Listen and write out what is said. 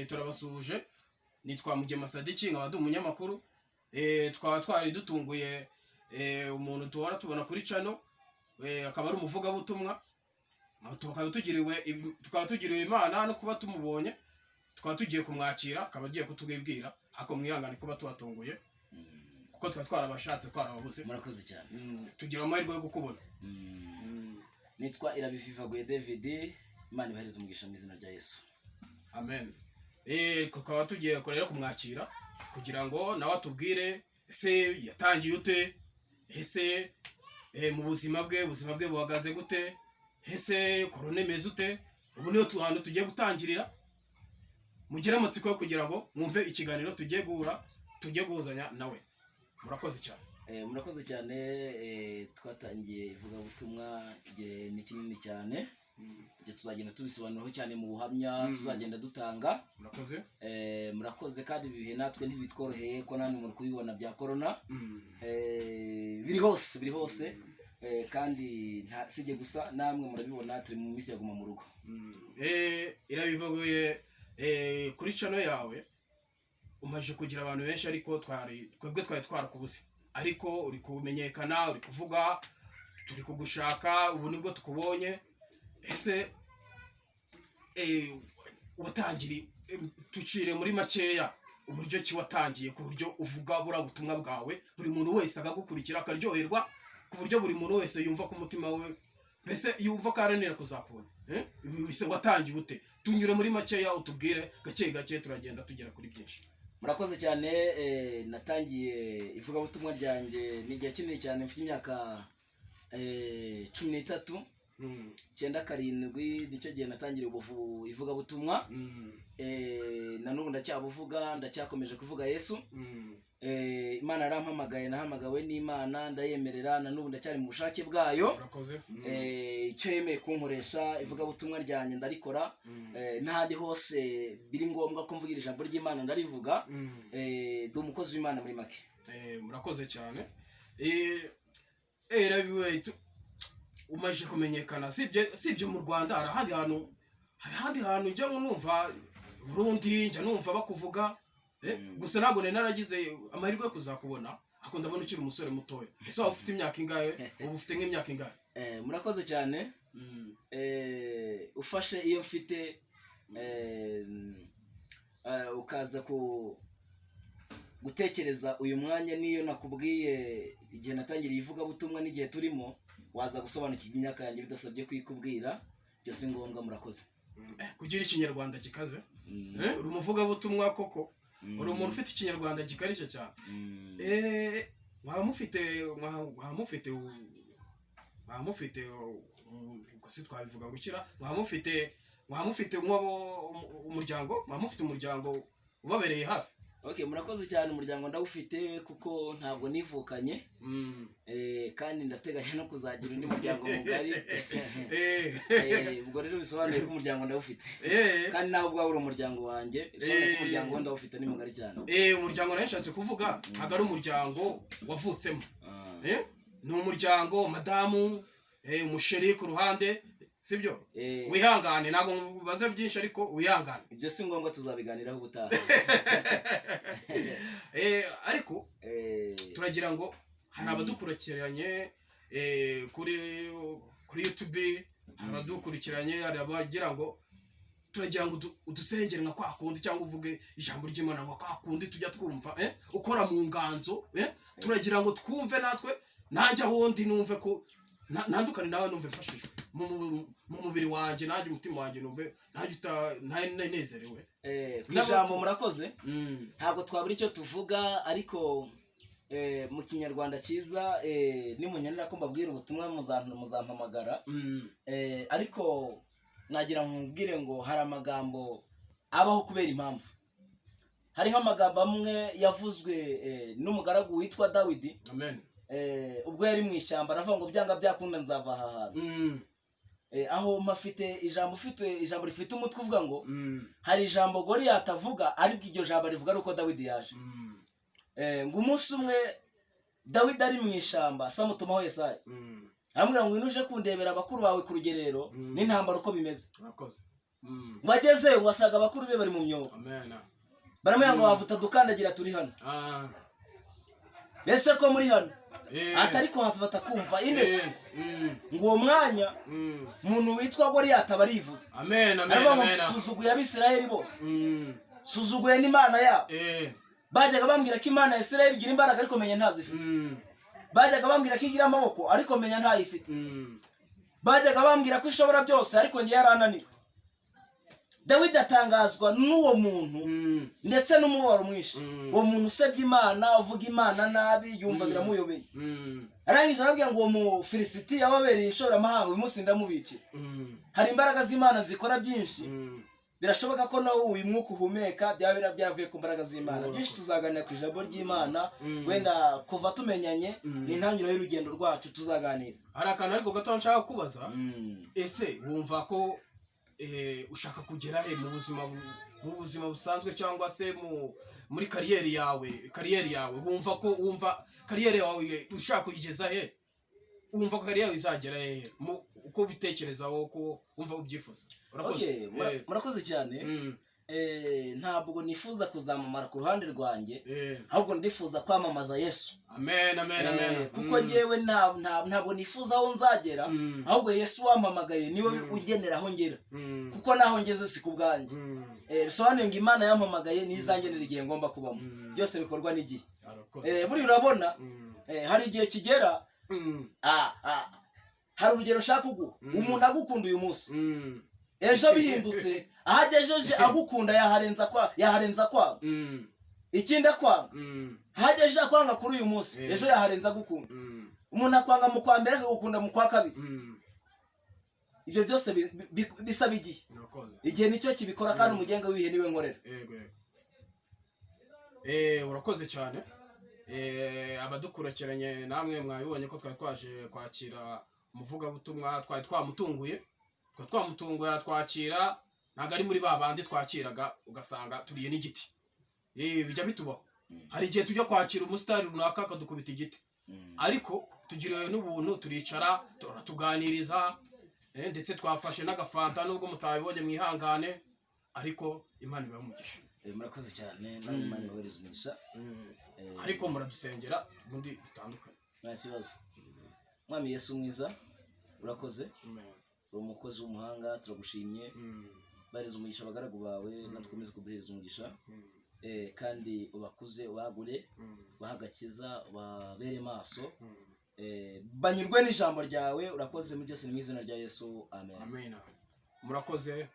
Turabasuhuje. Nitwa Mugema Sadiki, nkaba ndi umunyamakuru. Twaba twari dutunguye umuntu tuhora tubona kuri channel, akaba ari umuvugabutumwa. Tukaba tugiriwe Imana no kuba tumubonye. Tukaba tugiye kumwakira, akaba agiye kutubwira. Ariko mwihangane kuba tubatunguye, kuko twari twarabashatse twarababuze. Murakoze cyane. Tugira amahirwe yo kukubona. Nitwa Irabivivaguye David. Imana ibahereze umugisha mu izina rya Yesu. Amen. Tukaba tugiye rero kumwakira kugira ngo nawe atubwire: ese yatangiye ute? Ese mu buzima bwe, ubuzima bwe buhagaze gute? Ese korona imeze ute? Ubu niyo hantu tugiye gutangirira. Mugire amatsiko yo kugira ngo mwumve ikiganiro tugiye guhura, tugiye guhuzanya nawe. Murakoze cyane. Murakoze cyane. Twatangiye ivugabutumwa igihe ni kinini cyane. Ibyo tuzagenda tubisobanuraho cyane mu buhamya tuzagenda dutanga. Murakoze. Murakoze. Kandi ibi bihe natwe ntibitworoheye, ko namwe muri kubibona bya korona. Biri hose, biri hose. Kandi nta sijye gusa, namwe murabibona, turi mu minsi ya guma mu rugo. Irabivuguye, kuri channel yawe umaze kugira abantu benshi, ariko twari twebwe twari twarakubuze, ariko uri kumenyekana, uri kuvuga, turi kugushaka, ubu nibwo tukubonye. Ese watangiri tucire muri makeya uburyo ki watangiye, ku buryo uvuga buriya butumwa bwawe, buri muntu wese akagukurikira, akaryoherwa, ku buryo buri muntu wese yumva ko umutima we mbese yumva ko aharanira kuzakubona, eh? Ibi bise watangiye ute? Tunyure muri makeya, utubwire gake gake, turagenda tugera kuri byinshi. Murakoze cyane. Natangiye ivugabutumwa ryanjye ni igihe kinini cyane, mfite imyaka 13. 97 nicyo gihe natangiriye ivugabutumwa. Na n'ubu ndacyabuvuga, ndacyakomeje kuvuga Yesu. Imana yarampamagaye, nahamagawe n'Imana, ndayemerera, na n'ubu ndacyari mu bushake bwayo. Urakoze. Icyo yemeye kunkoresha, ivugabutumwa ryanjye ndarikora. N'ahandi hose biri ngombwa ko mvugira ijambo ry'Imana, ndarivuga. Ndi umukozi w'Imana muri make. Murakoze cyane. Raviwe, umaze kumenyekana, sibyo mu Rwanda, hari ahandi hantu njya numva, Burundi njya numva bakuvuga. Gusa ntabwo nari naragize amahirwe yo kuzakubona, ariko ndabona ukiri umusore mutoya. Ese waba ufite imyaka ingahe ubu? Ufite nk'imyaka ingahe? Murakoze cyane. Ufashe iyo mfite, ukaza ku gutekereza uyu mwanya, niyo nakubwiye igihe natangiriye ivugabutumwa n'igihe turimo, waza gusobanukirwa imyaka yanjye bidasabye kuyikubwira. Byose ngombwa. Murakoze. Kugira ikinyarwanda gikaze. Uri umuvugabutumwa koko, uri umuntu ufite ikinyarwanda gikarishye cyane. Mwaba mufite, ubwo si twabivuga gukira, mwaba mufite umuryango, mwaba mufite umuryango ubabereye hafi? Okay, murakoze cyane. Umuryango ndawufite, kuko ntabwo nivukanye. Kandi ndateganya no kuzagira undi muryango mugari. Ubwo rero bisobanuye ko umuryango ndawufite. Kandi nawe ubwawe uri umuryango wanjye, bisobanuye ko umuryango we ndawufite, ni mugari cyane. Umuryango nari nshatse kuvuga ntabwo ari umuryango wavutsemo. Ni umuryango, madamu, umusheri ku ruhande, sibyo? Wihangane, ntabwo mubaze byinshi, ariko wihangane. Ibyo si ngombwa, tuzabiganiraho ubutaha. Ariko turagira ngo hari abadukurikiranye kuri YouTube, hari abadukurikiranye, hari abagira ngo turagira ngo udusengere nka kwa kundi, cyangwa uvuge ijambo ry'Imana nka kwa kundi tujya twumva, ukora mu nganzo. Turagira ngo twumve natwe, nanjye aho ndi numve ko ntandukane nawe, numve mfashijwe mu mubiri wanjye, nanjye umutima wanjye numve nanjye nezerewe. Ku ijambo, murakoze. Ntabwo twabura icyo tuvuga, ariko mu kinyarwanda cyiza, nimunyanira ko mbabwira ubutumwa, muzampamagara. Ariko nagira ngo nkubwire ngo hari amagambo abaho kubera impamvu. Hari nk'amagambo amwe yavuzwe n'umugaragu witwa Dawidi. Amen. Ubwo yari mu ishyamba, aravuga ngo: "Byanga byakunda nzava aha hantu." Aho mpafite ijambo, ufite ijambo rifite umutwe uvuga ngo hari ijambo Goliyati avuga, ariko iryo jambo rivuga ari uko Dawidi yaje. Ngo umunsi umwe Dawidi ari mu ishyamba, se amutumaho Yesayi, aramubwira ngo: "Ngwino uje kundebera abakuru bawe ku rugerero n'intambara uko bimeze." Urakoze. Ngo agezeyo, ngo asanga abakuru be bari mu myobo. Amen. Baramubwira ngo: "Wavuta dukandagira, turi hano." "Ese ko muri hano?" Ati: "Ariko hato batakumva inesi." Ngo uwo mwanya umuntu witwa Goliyati aba arivuze. Amen, amen. Aravuga ngo: Amen. "Suzuguye Abisirayeli bose, suzuguye n'Imana yabo. Bajyaga bambwira ko Imana ya Isirayeli igira imbaraga, ariko menya ntazifite. Bajyaga bambwira ko igira amaboko, ariko menya ntayifite. Bajyaga bambwira ko ishobora byose, ariko ngewe yarananira." Dawidi atangazwa n'uwo muntu ndetse n'umubabaro mwinshi. Uwo muntu usebya Imana, uvuga Imana nabi, yumva biramuyobeye. Arangije arabwira ngo: "Uwo Mufilisiti yababereye inshoramahanga, uyu munsi ndamubicira." Hari imbaraga z'Imana zikora byinshi. Birashoboka ko nawe uyu mwuka uhumeka byaba byaravuye ku mbaraga z'Imana. Byinshi tuzaganira ku ijambo ry'Imana. Wenda kuva tumenyanye ni intangiriro y'urugendo rwacu, tuzaganira. Hari akantu ariko gato nshaka kubaza. Ese wumva ko ushaka kugera he mu buzima busanzwe, cyangwa se muri carrière yawe? Wumva ko, wumva carrière yawe ushaka kuyigeza he? Wumva ko carrière yawe izagera he mu uko ubitekerezaho, uko wumva ubyifuza? Urakoze. Okay, murakoze cyane. Ntabwo nifuza kuzamamara ku ruhande rwanjye, ahubwo ndifuza kwamamaza Yesu. Amen, amen, amen. Kuko njyewe ntabwo nifuza aho nzagera, ahubwo Yesu wampamagaye niwe ungenera aho ngera, kuko naho ngeze si ku bwanjye. Bisobanuye ngo Imana yampamagaye niyo izangenera igihe ngomba kubamo. Byose bikorwa n'igihe. Arakoze. Buriya urabona, hari igihe kigera, hari urugero nshaka kuguha. Umuntu agukunda uyu munsi, ejo bihindutse, aho agejeje agukunda yaharenza kwanga. Ikindi, akwanga, aho agejeje akwanga kuri uyu munsi, ejo yaharenza agukunda. Umuntu akwanga mu kwa mbere, akagukunda mu kwa kabiri. Ibyo byose bisaba igihe. Urakoze. Igihe nicyo kibikora, kandi umugenga w'ibihe niwe nkorera. Yego, urakoze cyane. Abadukurikiranye namwe mwabibonye ko twari twaje kwakira umuvugabutumwa. Twari twamutunguye, aratwakira. Ntabwo ari muri ba bandi twakiraga ugasanga turiye n'igiti. Bijya bitubaho, hari igihe tujya kwakira umusitari runaka akadukubita igiti, ariko tugiriwe n'ubuntu, turicara, turatuganiriza, ndetse twafashe n'agafanta, nubwo mutabibonye mwihangane, ariko Imana ibahe umugisha. Murakoze cyane namwe, Imana ibahereze umugisha. Ariko muradusengera ubundi bitandukanye. Nta kibazo. Mwami Yesu mwiza, urakoze, uri umukozi w'umuhanga, turagushimye. Bahereza umugisha abagaragu bawe, natwe ukomeze kuduhereza umugisha. Kandi ubakuze, ubagure, ubahe agakiza, ubabere maso, banyurwe n'ijambo ryawe. Urakoze muri byose, ni mu izina rya Yesu, amen. Amen, murakoze.